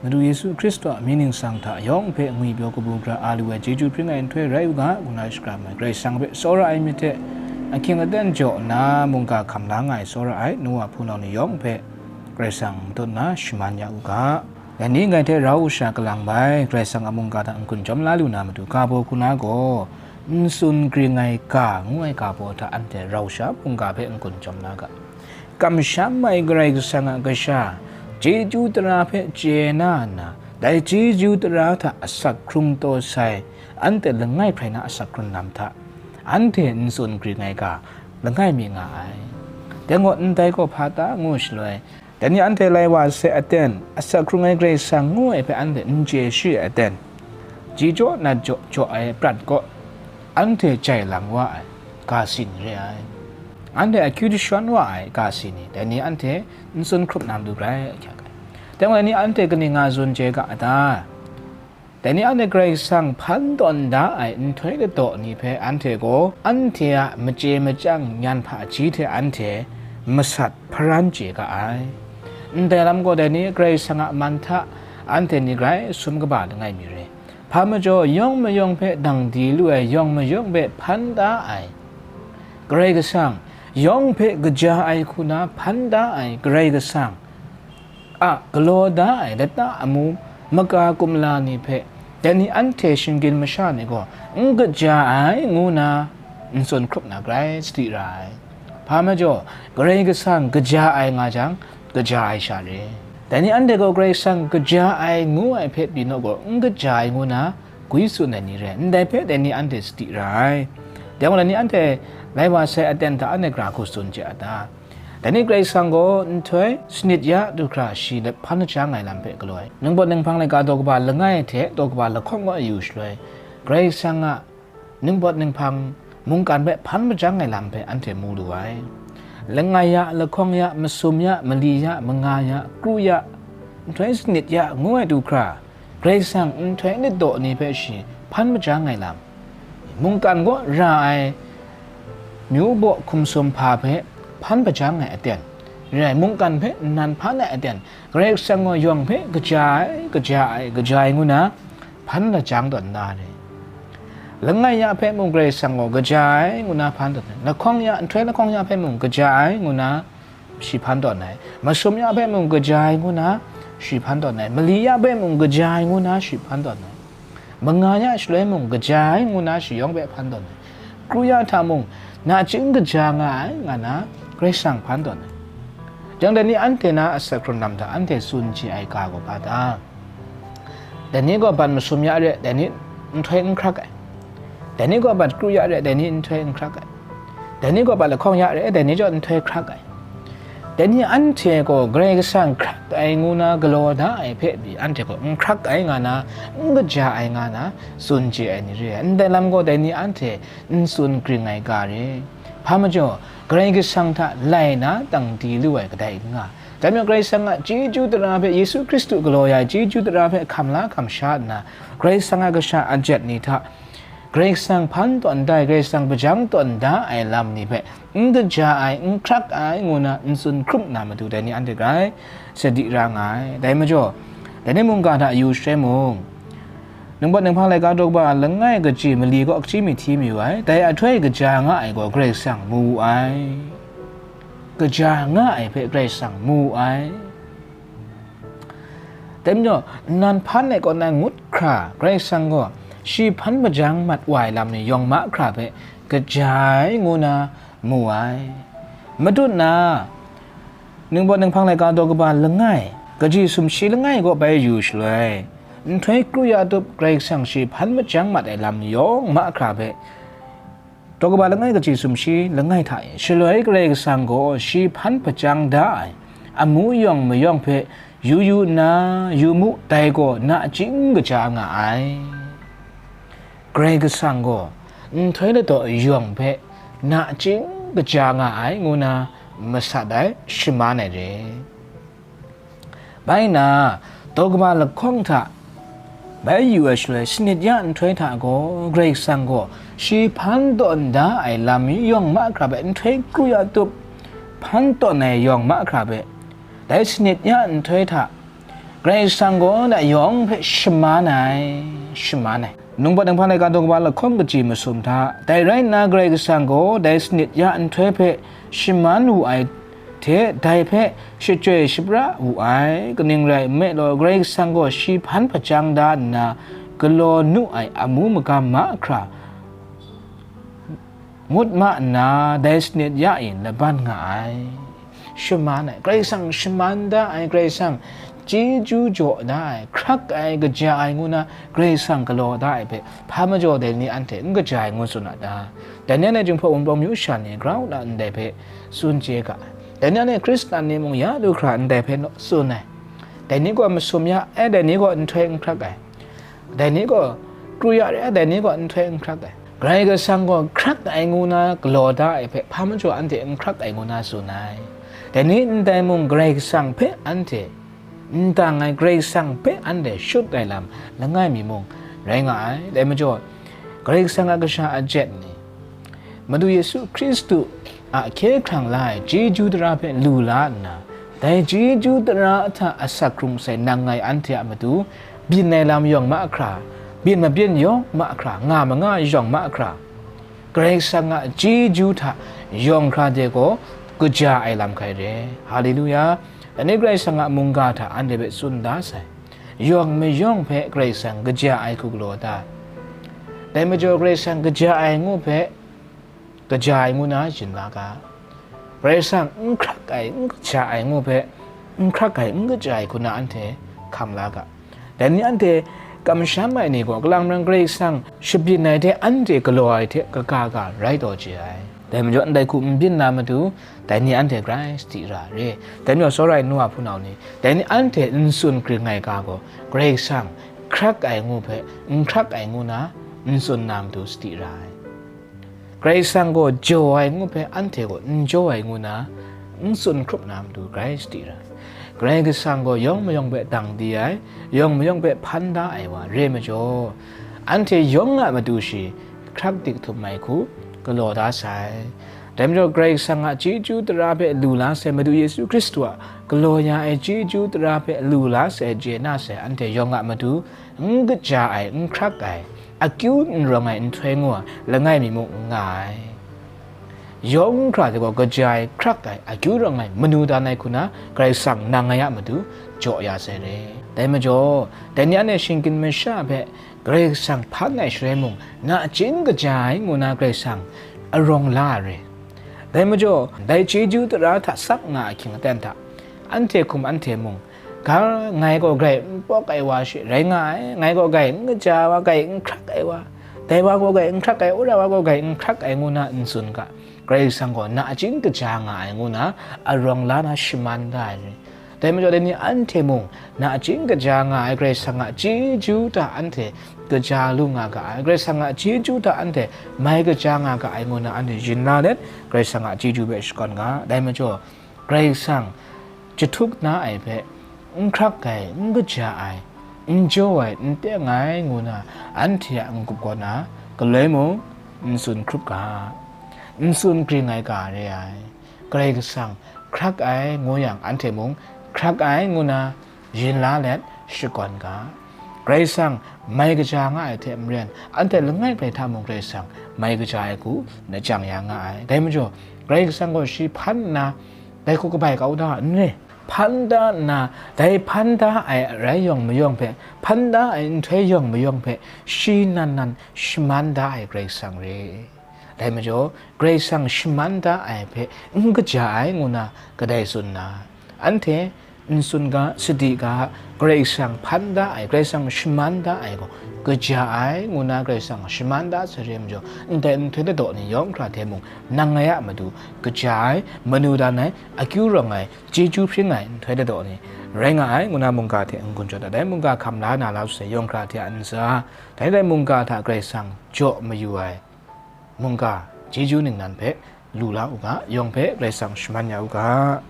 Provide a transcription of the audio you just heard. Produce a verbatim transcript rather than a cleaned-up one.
Madu Yesu Hkristu a mying ningsang hta yawng hpe ngwi pyaw kabu gara a lu ai chyeju hpring ai nhtoi rai u ga, ngu na shakram ai Karai Kasang hpe tsawra ai myit hte, ahkying aten jaw nna mungga hkam la nga ai tsawra ai nu wa hpunau ni yawng hpe Karai Kasang matut nna shaman ya u ga. Dai ni ngai hte rau sha kalang bai, Karai Kasang a mungga hta n-gun jawm la lu na matu, ga baw hku na gaw, n tsun gring ai ga ngu ai ga baw hta anhte rau sha mungga hpe n-gun jawm la ga. Kamsham ai Karai Kasang a kasha, chyeju tara hpe chye na nna, dai chyeju tara hta asak hkrung taw sai, anhte langai hprai na asak hkrung lam hta, anhte n tsun gring ai ga, langai mi nga ai. Dai gaw ndai gaw hpa ta ngu shaloi, dai ni anhte lai wa sai aten, asak hkrung ai Karai Kasang ngu ai hpe anhte n chye shi ai aten, ji jaw nat jaw jaw ai prat kaw, anhte jai lang wa ai ga si ni re ai. Anhte akyu jashawn wa ai ga si ni, dai ni anhte n tsun hkrup na matu grai ahkyak ai. Dai gaw, dai ni anhte kaning nga tsun chye ga a ta? Dai ni anhte Karai Kasang hpan tawn da ai nhtoi ladaw ni hpe anhte gaw, anhte a machye machyang nyan hpaji hte anhte masat hparan chye ga ai. Ndai lam gaw, dai ni Karai Kasang a man hta anhte ni grai sum kaba langai mi re. Hpa majaw, yawng mayawng hpe dang di lu ai, yawng mayawng hpe hpan da ai Karai Kasang, yawng hpe kaja ai hku na hpan da ai Karai Kasang a galaw da ai lata amu maka kumla ni hpe, dai ni anhte shinggyim masha ni gaw n kaja ai ngu na n tsun hkrup na grai sadi ra ai. Hpa majaw, Karai Kasang kaja ai nga jang, kaja ai sha re. Dai ni anhte gaw Karai Kasang kaja ai ngu ai hpe pyi naw gaw, n kaja ai ngu na gwi tsun ai ni re, ndai hpe dai ni anhte sadi ra ai. Dai gaw, dai ni anhte lai wa sai aten hta anhte gara hku tsun chye a ta? Dai ni Karai Kasang gaw nhtoi sanit ya du hkra shi hpan lajang ai lam hpe galaw ai. Ningpawt ninghpang laika daw kaba langai hte daw kaba lahkawng kaw yu shaloi, Karai Kasang a ningpawt ninghpang mungkan hpe hpan majang ai lam hpe anhte mu lu ai. Langai ya, lahkawng ya, masum ya, mali ya, manga ya, kru ya, nhtoi sanit ya, ngu ai du hkra, Karai Kasang nhtoi ladaw ni hpe shi hpan majang ai lam, mungkan kaw ra ai myu baw hkum sum hpa hpe hpan majang ai aten, re ai mungkan hpe nnan hpan ai aten, Karai Kasang gaw yawng hpe kaja ai, kaja ai, kaja ai ngu na hpan lajang tawn na re. Langai ya hpe mung Karai Kasang gaw kaja ai ngu na hpan tawn ai. Lahkawng ya, nhtoi lahkawng ya hpe mung kaja ai ngu na shi hpan tawn ai. Masum ya hpe mung kaja ai ngu na shi hpan tawn ai. Mali ya hpe mung kaja ai ngu na shi hpan tawn ai. Manga ya shaloi mung kaja ai ngu na shi yawng hpe hpan tawn ai. Kru ya hta mung, nachying kaja nga ai, nga na Karai Kasang hpan tawn ai. Jang dai ni anhte na asak hkrung lam hta anhte tsun chye ai ga gaw hpa ta? Dai ni gaw bat masum ya re, dai ni nhtoi n hkrak ai. Dai ni gaw bat kru ya re, dai ni nhtoi n hkrak ai. Dai ni gaw bat lahkawng ya re, dai ni jaw nhtoi hkrak ai. Dai ni anhte gaw Karai Kasang hkrak ai ngu na galaw da ai hpe pyi, anhte gaw n hkrak ai nga na, n kaja ai nga na, tsun chye ai ni re ai. Ndai lam gaw dai ni anhte n tsun gring ai ga re. Hpa majaw, Karai Kasang hta lai na dang di lu ai kadai n nga. Dai majaw, Karai Kasang a chyeju tara hpe, Yesu Hkristu galaw ya ai chyeju tara hpe hkam la hkam sha nna, Karai Kasang a kasha a jet ni hta, Karai Kasang hpan tawn da ai, Karai Kasang hpajang tawn da ai lam ni hpe n kaja ai, n hkrak ai ngu na n tsun hkrup na matu, dai ni anhte grai sadi ra nga ai. Dai majaw, dai ni mungga hta yu shaloi mung, Ningpawt Ninghpang laika daw kaba langai kaji mali kaw hkachyi myit hti mayu ai, dai ahtoi kaja nga ai gaw Karai Kasang mu wu ai. Kaja nga ai hpe Karai Kasang mu wu ai. Dai majaw, nnan hpan ai kaw na ngut hkra, Karai Kasang gaw shi hpan hpajang mat wa ai lam ni yawng mahkra hpe kaja ai ngu na mu ai. Matut na, Ningpawt Ninghpang laika daw kaba langai, kaji sumshi langai kaw bai yu shaloi, nhtoi kru ya tup Karai Kasang shi hpan hpajang mat ai lam ni yawng mahkra hpe, daw kaba langai kaji sumshi langai hta e, shaloi Karai Kasang gaw shi hpan hpajang da ai amu yawng mayawng hpe yu yu nna, yu mu, dai gaw nachying kaja nga ai. Karai Kasang gaw nhtoi ladaw yawng hpe nachying kaja nga ai ngu na masat ai, shaman ai re. Bai nna, daw kaba lahkawng hta bai yu ai shaloi, sanit ya nhtoi hta gaw, Karai Kasang gaw shi hpan tawn da ai lam yawng mahkra hpe, nhtoi kru ya tup hpan tawn ai yawng mahkra hpe, dai sanit ya nhtoi hta Karai Kasang gaw na yawng hpe shaman ai, shaman ai. Nungbat ninghpang laika daw kaba lahkawng kaji masum hta, dai rai nna Karai Kasang gaw dai sanit ya nhtoi hpe shaman wu ai hte, dai hpe shachyoi shapra wu ai. Kaning rai nme law, Karai Kasang gaw shi hpan hpajang da nna galaw nu ai amu magam mahkra ngut ma nna, dai sanit ya e laban nga ai. Shaman ai, Karai Kasang shaman da ai, Karai Kasang chyeju jaw da ai, hkrak ai, kaja ai ngu na Karai Kasang galaw da ai hpe, hpa majaw dai ni anhte n kaja ai ngu tsun a ta? Dai ni anhte Jinghpaw Wunpawng myu sha ni grau na ndai hpe tsun chye ga, dai ni anhte Hkristan ni mung ya du hkra ndai hpe naw tsun ai. Dai ni gaw masum ya ai, dai ni gaw nhtoi n hkrak ai, dai ni gaw kru ya re ai, dai ni gaw nhtoi n hkrak ai. Karai Kasang gaw hkrak ai ngu na galaw da ai hpe, hpa majaw anhte n hkrak ai ngu na tsun ai. Dai ni ndai mung Karai Kasang hpe anhte n dang ai, Karai Kasang hpe anhte shut ai lam langai mi mung rai nga ai. Dai majaw, Karai Kasang a kasha a jet ni, Madu Yesu Hkristu a hkye hkrang la ai chyeju tara hpe lu la nna, dai chyeju tara hta asak hkrung sai nang ngai anhte a matu byin ai lam yawng mahkra, byin mabyin yawng mahkra, nga manga yawng mahkra, Karai Kasang a chyeju hta yawng hkra de gaw kaja ai lam hkai re. Haleluya! Dai ni Karai Kasang a mungga hta anhte hpe tsun da sai. Yawng mayawng hpe Karai Kasang kaja ai hku galaw ta? Dai majaw Karai Kasang kaja ai ngu hpe, kaja ai ngu na yin la ga. Karai Kasang n hkrak ai, n kaja ai ngu hpe, n hkrak ai, n kaja ai hku na anhte hkam la ga. Dai ni anhte kamsham ai ni gaw, kalang marang Karai Kasang shabyin ai hte anhte galaw ai hte kaga ga rai taw chye ai. Dai majaw, ndai hku n byin na matu, dai ni anhte grai sadi ra re. Dai majaw, tsawra ai nu wa hpunau ni, dai ni anhte n tsun kring ai ga gaw, Karai Kasang hkrak ai ngu hpe, n hkrak ai ngu na n tsun na matu sadi ra ai. Karai Kasang gaw jaw ai ngu hpe, anhte gaw n jaw ai ngu na n tsun hkrup na matu grai sadi ra. Karai Kasang gaw yawng mayawng hpe dang di ai, yawng mayawng hpe hpan da ai wa re majaw, anhte yawng a matu shi hkrak dik htum ai hku galaw da sai. Dai majaw, Karai Kasang a chyeju tara hpe lu la sai, Madu Yesu Hkristu a galaw ya ai chyeju tara hpe lu la sai, chye na sai, anhte yawng a matu n kaja ai, n hkrak ai, akyu n rawng ai nhtoi ngu ai langai mi mung n nga ai. Yawng hkra hte gaw kaja ai, hkrak ai, akyu rawng ai, manu dan ai hku na Karai Kasang nang ngai a matu jaw ya sai re. Dai majaw, dai ni anhte shinggyim masha hpe Karai Kasang hpan ai shaloi mung, nachying kaja ai ngu na Karai Kasang arawng la ai re. Dai majaw, dai chyeju tara hta sak nga ahkying aten hta, anhte hkum anhte mung, ga, ngai gaw grai n pawk ai wa shi rai nga ai, ngai gaw grai n kaja ai wa, grai n hkrak ai wa, dai wa gaw grai n hkrak ai, wora wa gaw grai n hkrak ai ngu na n tsun ga, Karai Kasang gaw nachying kaja nga ai ngu na arawng la na shaman da ai ni. Dai majaw, dai ni anhte mung nachying kaja nga ai Karai Kasang a chyeju hta anhte kaja lu nga ga ai, Karai Kasang a chyeju hta anhte mai kaja nga ga ai ngu na anhte yin la let, Karai Kasang a chyeju hpe shakawn ga. Dai majaw, Karai Kasang jahtuk na ai hpe, n hkrak ai, n kaja ai, n jaw ai, n teng ai ngu na anhte a n-gup kaw na galoi mung n tsun hkrup ga, n tsun kring ai ga re ai. Karai Kasang hkrak ai ngu yang, anhte mung hkrak ai ngu na yin la let shakawn ga. Karai Kasang mai kaja nga ai hte maren, anhte langai bai hta mung Karai Kasang mai kaja ai hku lajang ya nga ai. Dai majaw, Karai Kasang gaw shi hpan nna, dai hku kabai kau da n re. Hpan da nna, dai hpan da ai arai yawng mayawng hpe, hpan da ai nhtoi yawng mayawng hpe, shi nan nan shaman da ai Karai Kasang re. Dai majaw, Karai Kasang shaman da ai hpe n kaja ai ngu na kadai tsun nna, anhte n tsun ga, sadi ga, Karai Kasang hpan da ai, Karai Kasang shaman da ai gaw, kaja ai ngu na Karai Kasang shaman da sai re majaw, ndai nhtoi ladaw ni yawng hkra hte mung, nang ngai a matu kaja ai, manu dan ai, akyu rawng ai, chyeju hpring ai nhtoi ladaw ni rai nga ai, ngu na mungga hte n-gun jaw dat ai. Mungga hkam la na lau sai, yawng hkra hte a ntsa, dai rai mungga hta Karai Kasang jaw mayu ai mungga chyeju ningnan hpe lu la u ga, yawng hpe Karai Kasang shaman ya u ga.